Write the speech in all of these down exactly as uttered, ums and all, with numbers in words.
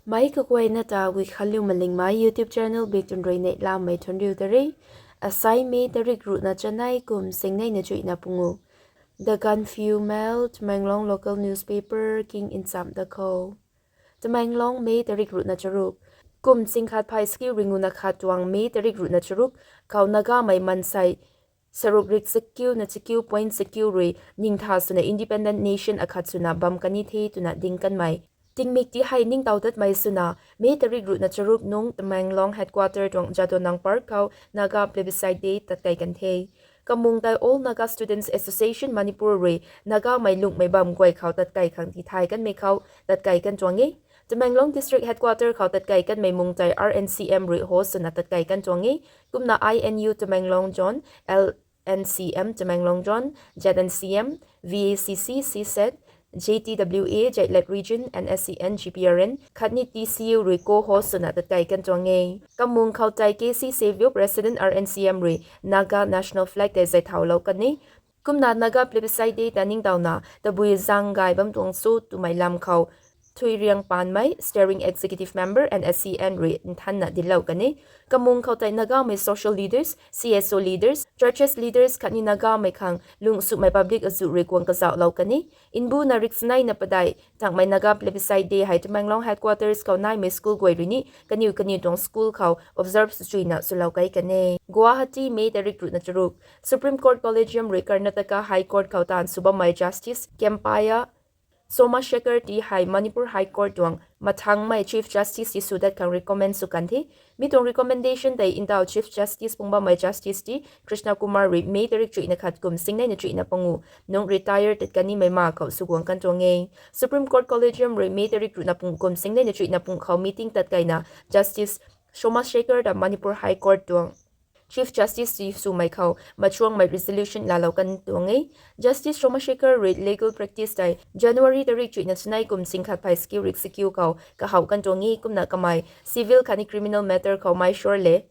Meic kaguayna ta Guikhanliu Malingmei YouTube channel bik tun rui neihlamei thuanriu ta re. Asai May tarik ruhna chanei kum singneina chuihna pungu. The Gaanphiu Mail, Tamenglong local newspaper king nchamh da khou. Tamenglong, May tarik ruhna charuk. Kum singkhat phay skiu ringuna khat tuang May tarik ruhna charuk khou Nagamei mansei saruk rik chakiu na chakiu point chakiu rui ningtha swna independent nation akhat swna bam kan ni the twna ding kanmei tingmik ti hei ningtow datmei swna May tarik ruhna charuk nung Tamenglong headquarter tuang Jadonang Park khou Naga Plebiscite Day tatkei kan the. Kamung tei All Naga Students Association Manipur rui Nagamei lungmei bam guay khou tatkei khang tithay kanmei khou tatkei kan tuang e. Tamenglong District Headquarter khou tatkei kanmei mung tei R N C M rui host swna tatkei kan tuang e. Kumna I N U Tamenglong Zone, L N C M Tamenglong Zone, Z N C M, V A C C, C SED, J T W A, Jailat Region, N S C N, G P R N, khatni T C U rui co-host swna tatkei kan tuang e. Kamung khou tei K C Savio, President R N C M rui Naga National Flag tei zay thaulou kan e. Kumna Naga Plebiscite Day ta ningtowna tabui zang gay bam tuang cho twmei lam khou Thuiriang Panmei, Steering Executive Member, N S C N rui nthanna dinclou kan e. Kamung khou tei Nagamei social leaders, C S O leaders, churches leaders khatni Nagamei khang lungsumei public azuh rui guang kazauhlou kan e. Mbuna riksaneina padeih tangmei Naga Plebiscite Day hei Tamenglong headquarters khou naimei school guay rui ni kaniw kaniw tuang school khou observe swchuina swlou kei kan e. Guwahati, May tarik ruhna charuk. Supreme Court Collegium rui Karnataka High Court khou taanv sw bammei Justice Kempaiah Somashekar ti hei Manipur High Court tuang mathangmei Chief Justice ti sw dat khang recommend sw kan the. Mi tuang recommendation tei ntaw Chief Justice phung bammei Justice ti Krishna Kumar rui May tarik chuihna khat kum singneina chuihna pungu nung retire tat kan nimei ma khou sw guang kan tuang e. Supreme Court Collegium rui May tarik ruhna pungu kum singneina chuihna pungu khou meeting tatkeina Justice Somashekar ta Manipur High Court tuang Chief Justice ti swmei khou machuangmei resolution laalou kan tuang e. Justice Somashekar rui legal practice tei January tarik chuihna chanei kum singkhat phay skiu rik chakiu khou kahaw kan tuang e. Kumna kamei civil khatni criminal matter khou Mysore le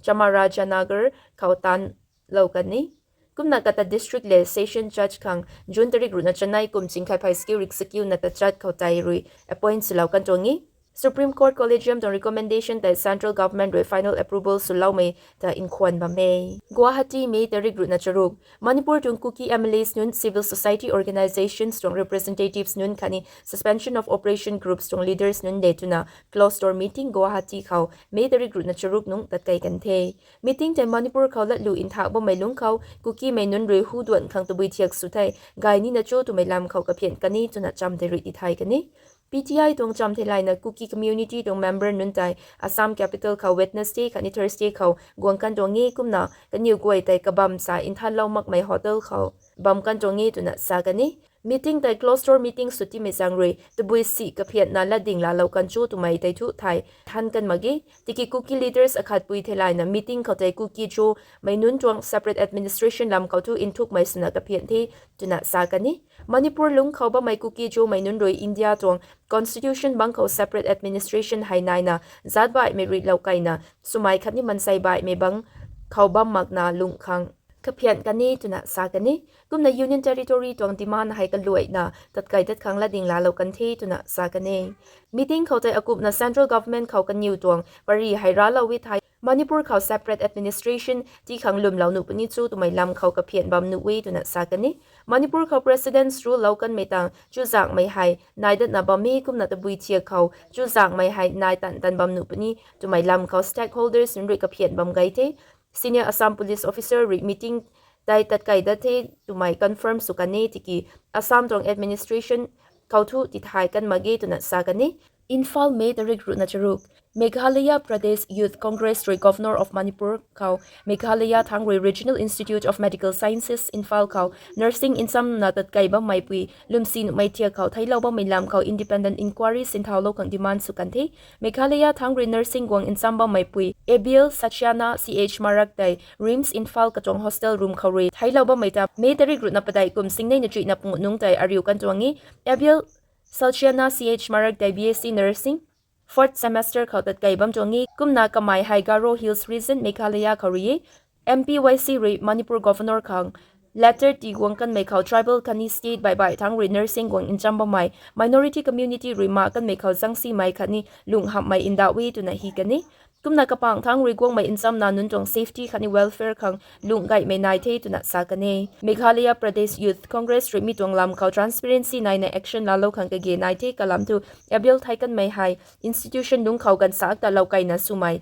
Chamarajanagar khou taanvlou kan e. Kumna kata district le session judge khang June tarik ruhna chanei kum singkhat phay skiu rik chakiuna tachat khou tei rui appoint swlou kan tuang e. Supreme Court Collegium tuang recommendation tei central government rui final approval swloumei ta nkhwan bam e. Guwahati, May tarik ruhna charuk. Manipur tuang Kuki M L As nunc, civil society organisations tuang representatives nunc khatni Suspension of Operation groups tuang leaders nunc le twna closed door meeting Guwahati khou May tarik ruhna charuk nung tatkei kan the. Meeting tei Manipur khou latlu nthak bammei lungc khou Kukimei nunc rui huduan khang tabui thiak sw thei gay nina cho twmei lam khou kaphian kan e twna cham tei rui tithay kan e. P T I tuang cham thei layna Kuki community tuang member nunc tei Assam capital khou Wednesday khatni Thursday khou guang kan tuang e. Kumna kaniw guay tei kabam sa nthanlou makmei hotel khou bam kan tuang e twna sa kan e. Meeting tei closed door meeting sw timei zaeng rui tabui si kaphianna latding laalou kan cho twmei tei thu thay than kan mak ge. Tiki Kuki leaders akhatpui thei layna meeting khou tei Kuki-Zo mei nunc tuang separate administration lam khou thu nthukmei swna kaphian the twna sa kan e. Manipur lungc khou bammei Kuki-Zo mei nunc rui India tuang constitution bangc khou separate administration hei naina zaatc baihmei rui lou kaina swmei khatni mansei baihmei bangc khou bam makna lungh khang kaphian kan e twna sa kan e. Kumna Union Territory tuang demand hei kaluaina tatkei dat khang latding laalou kan the twna sa kan e. Meeting khou tei akumhna central government khou kaniw tuang pary hei raclou e thei Manipur khou separate administration ti khang lwmlou nuh puni cho twmei lam khou kaphian bam nuh e twna sa kan e. Manipur khou president's rule lou kanmei tang chuzaenghmei hei nai datna bam e. Kumna tabui thiak khou chuzaenghmei hei nai tan tan bam nuh puni twmei lam khou stakeholders nunc rui kaphian bam gay the. Senior Assam police officer rui meeting tei tatkei dat the twmei confirm sw kan e. Tiki Assam tuang administration khou thu tithay kan mak ge twna sa kan e. Imphal, May tarik ruhna charuk. Meghalaya Pradesh Youth Congress rui Governor of Manipur khou Meghalaya thangc rui Regional Institute of Medical Sciences Imphal khou nursing nchamna tatkei bammeipui lwmsi nuhmei thiak khou theiclou bammei lam khou independent inquiry sinthaulou khang demand sw kan the. Meghalaya thangc rui nursing guang ncham bammeipui Abiel Sachiana C H Marak tei RIMS Imphal katuang hostel room khou rui theiclou bammei ta May tarik ruhna padeih kum singneina chuihna pungu nungc tei ariu kan tuang e. Abiel Sachiana C H Marak tei B S c Nursing fourth semester khou tatkei bam tuang e. Kumna kamei hei Garo Hills Region, Meghalaya khou rui e. M P Y C rui Manipur Governor khang Letter ti guang kanmei khou tribal khatni state baih baih thangc rui nursing guang ncham bammei, minority community rui ma kanmei khou zangsimei khatni lung hamhmei ndauh e twna hi kan e. Kumna kapangc thangc rui guangmei nchamna nunc tuang safety khatni welfare khang lung gaymei nai the twna sa kan e. Meghalaya Pradesh Youth Congress rui mi tuang lam khou transparency naina action laalou khang kage nai the kalam thu, appeal thei kanmei hei institution lungc khou ganvsaekc ta lou keyna swmei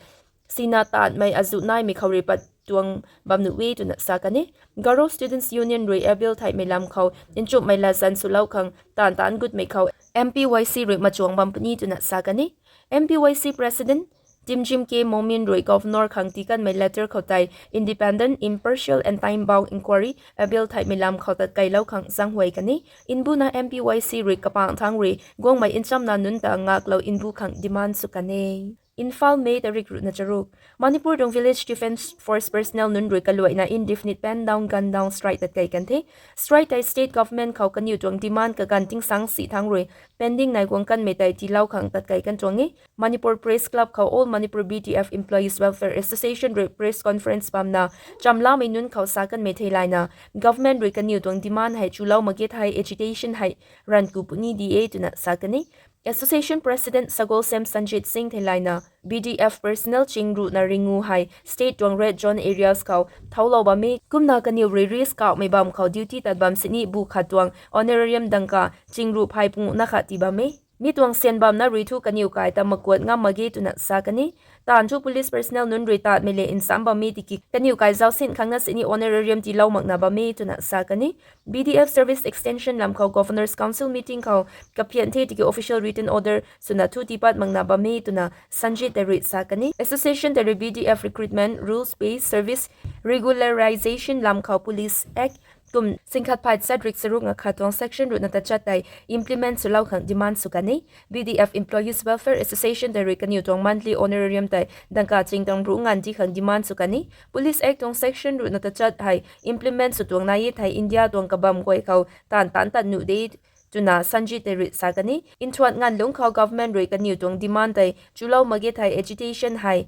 sina taanmei azuh naimei khou rui pat tuang bam nuh e twna sa kan e. Garo Students' Union rui appeal theihmei lam khou nchumhmei latzan swlou khang taanv taanc gutmei khou M P Y C rui machuang bam puni twna sa kan e. M P Y C President Timjim K Momin rui Governor khang tii kanmei letter khou tei independent, impartial and time-bound inquiry appeal theihmei lam khou tatkeilou khang zaenghuay kan e. Mbuna M P Y C rui kapangc thangc rui guangmei nchamna nunc ta ngaklou mbu khang demand sw kan e. Imphal, May tarik ruhna charuk. Manipur tuang Village Defence Force personnel nunc rui kaluaina indefinite pen down, gun down strike tatkei kan the. Strike tei state government khou kaniw tuang demand kaganv tingsang si thangc rui pending nai guang kanmei tei tiilou khang tatkei kan tuang e. Manipur Press Club khou All Manipur B D F Employees Welfare Association rui press conference bamna, chamlamei nunc khou sa kanmei theilayna, government rui kaniw tuang demand hei chulou mak ge thei agitation hei ranv ku puni di e twna sa kan e. Association President Sagolsem Sanjit Singh theilayna, B D F personnel ching ruhna ringu hei state tuang red zone areas khou thoulou bam e. Kumna kaniw rui risk kauhmei bam khou duty tat bam sini bu khat tuang honorarium dangka ching ruh phey punguh na khat tii bam e. Mi tuang syan bamna rui thu kaniw kai ta makuat ngam mak ge twna sa kan e. Taanv thu police personnel nunc rui tatmei le nsam bam e tiki kaniw kai zausin khangna sini honorarium tiilou makna bam e twna sa kan e. B D F service extension lam khou Governors' Council meeting khou kaphian the tiki official written order swna thu tiipat makna bam e twna Sanjit tei rui sa kan e. Association tei rui B D F recruitment, rules-based service regularization lam khou Police Act kum singkhat phay chat rik charuk nga khat tuang section ruhna tachat tei implement swlou khang demand sw kan e. B D F Employees Welfare Association tei rui kaniw tuang monthly honorarium tei dangka ching tuang ruh nganv di khang demand sw kan e. Police Act tuang section ruhna tachat hei implement sw tuang nai e thei India tuang kabam guay khou taanv taanc tat nuh de twna Sanjit tei rui sa kan e. Nthuan nganv lungc khou government rui kaniw tuang demand tei chulou mak ge thei agitation hei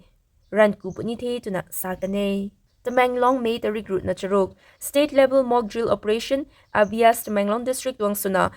ranv ku puni the twna sa kan e. Tamenglong, May tarik ruhna charuk. State level mock drill operation, Abias Tamenglong District tuang swna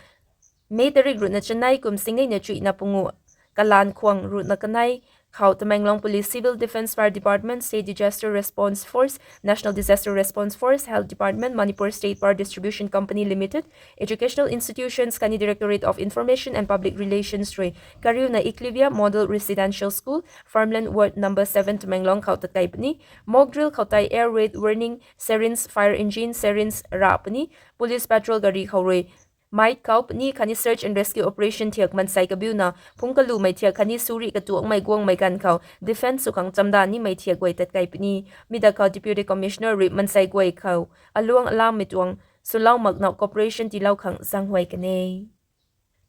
May tarik ruhna chanei kum singnei na chuihna pungu, kalan khwang ruhna kanei khou Tamenglong Police, Civil Defence Fire Department, State Disaster Response Force, National Disaster Response Force, Health Department, Manipur State Power Distribution Company Limited, educational institutions khatni Directorate of Information and Public Relations rui kariuna Eclavia Model Residential School, Farmland Ward number seven, Tamenglong khou tatkei puni. Mock drill khou tei air raid warning sirens, fire engine sirens rah puni. Police patrol gari khou rui mei kauc puni khatni search and rescue operation thiak mansei kabiuna phungc kalumei thiak khatni suri katuangmei guangmei ganv khou defence sw khang chamdan nimei thiak guay tatkei puni. Mi da khou Deputy Commissioner rui mansei guay khou aluang alammei tuang swlou makna cooperation tiilou khang zaenghuay kan e.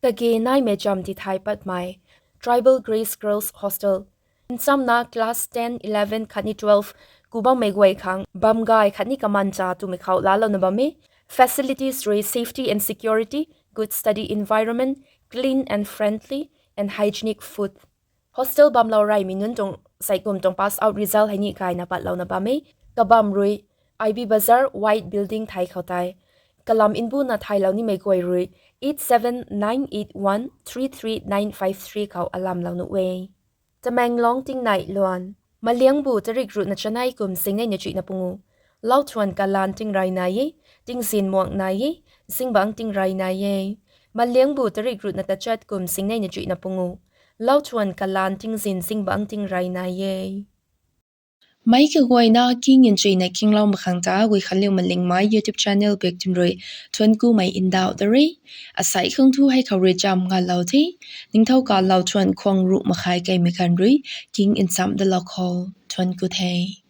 Kage naimei cham tithay patmei Tribal Grace Girls Hostel nchamna class ten, eleven khatni twelve ku bammei guay khang bam gay khatni kamancha twmei khou laalouna bam e. Facilities rui safety and security, good study environment, clean and friendly and hygienic food. Hostel bamlou reymei nunc tuang seikum tuang pass out result hei ni gayna patlouna bam e. Kabam rui I B Bazar White Building thei khou tei kalam mbuna thaylou nimei guay rui eight seven nine eight one three three nine five three khou alamlou nuh e. Tamenglong tingnei luan. Maliangbu tarik ruhna chanei kum singnei na chuihna pungu. Lauthuan kalan tingrey nai e, tingzin muang nai e, zingbangc tingrey nai e. Maliangbu tarik ruhna tachat kum singnei na chuihna pungu. Lauthuan kalan tingzin zingbangc tingrey nai e. Meic kaguayna king nchuina kinglou makhang ta Guikhanliu Malingmei YouTube channel bik twn rui thuanckumei ndauh da re. Asei khang thu hei khou rui cham ngalou the. Ningthau kalou thuan khwang ruh makhai keimei khan rui king nchamh dalou khou thuancku the.